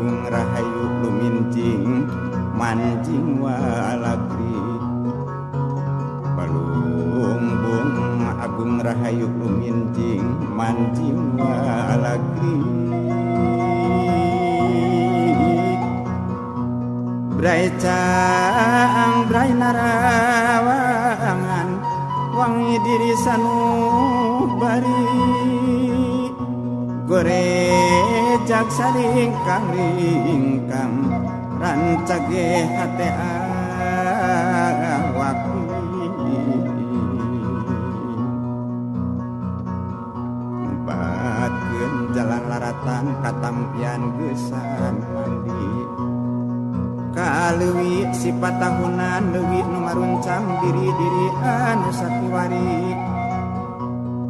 Agung Rahayu lumincing mancing walagri Balungbung Agung Rahayu lumincing mancing walagri Brai caang brai narawangan wangi diri sanubari gorejak salingkang ringkang rancage hate awak Empatkeun jalan laratan katampian geusan mandi Kaleuwi sifat tahunan leuwih nu ngaruncang diri-diri anu sakiwari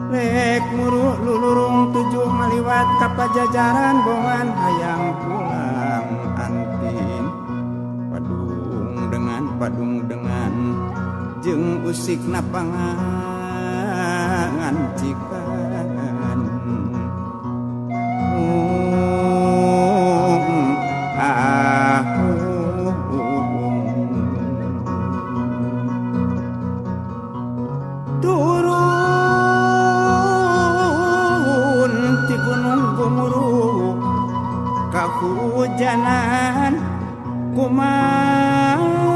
Rek muru lulurung tujuh ngaliwat ka pajajaran bongan hayang pulang antin Padung dengan jeung usik napangan cikan Turun ti gunung gumuruh kahujanan kumaha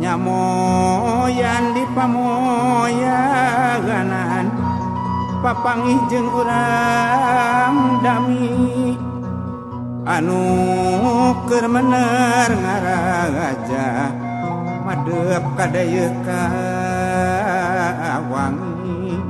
Nyamoyan di pamoyaganan papangih jeung urang dami anu keur mener ngaraja madep ka dayeuh ka wangi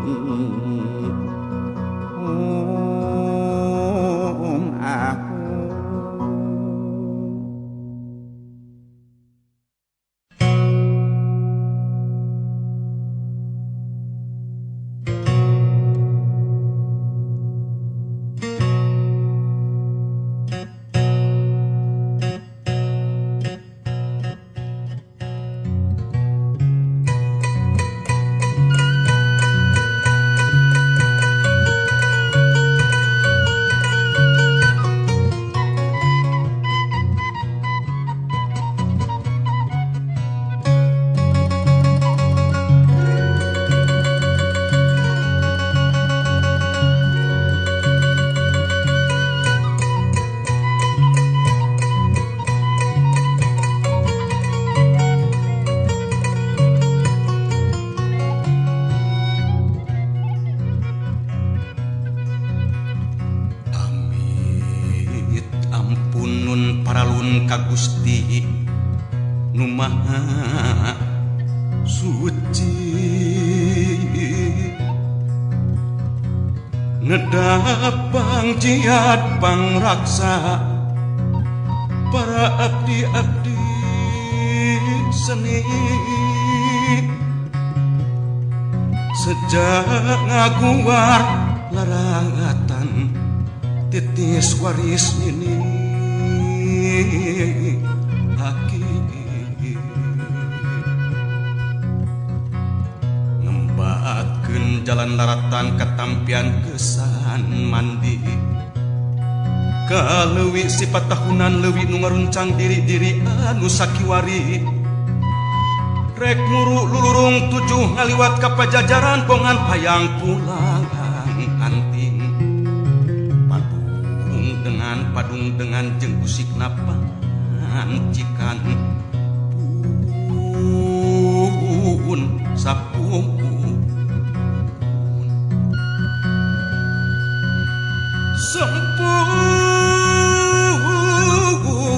Ka Gusti nu Maha Suci ngedapang jiat pangraksa para abdi-abdi seni sejak ngaguar larangatan titis waris ini aki ngembatkeun jalan laratan katampian kesan mandi kaleuwi sifat tahunan leuwih nu ngaruncang diri-diri anu sakiwari rek muru lulurung tujuh ngaliwat ka pajajaran bongan hayang pulang anting padung dengan jeung usik napancikan pun sapuun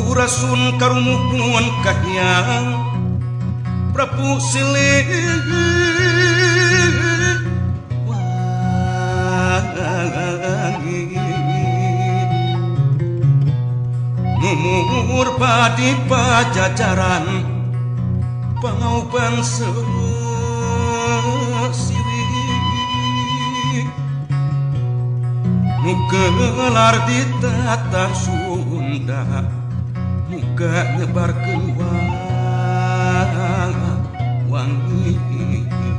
Sempurasun karumuhun kahyang Prabu Silih Wangi Mumur padi pajajaran pangaubang siwi nu gelar di tatar Sunda muga nyebarkeun wangi.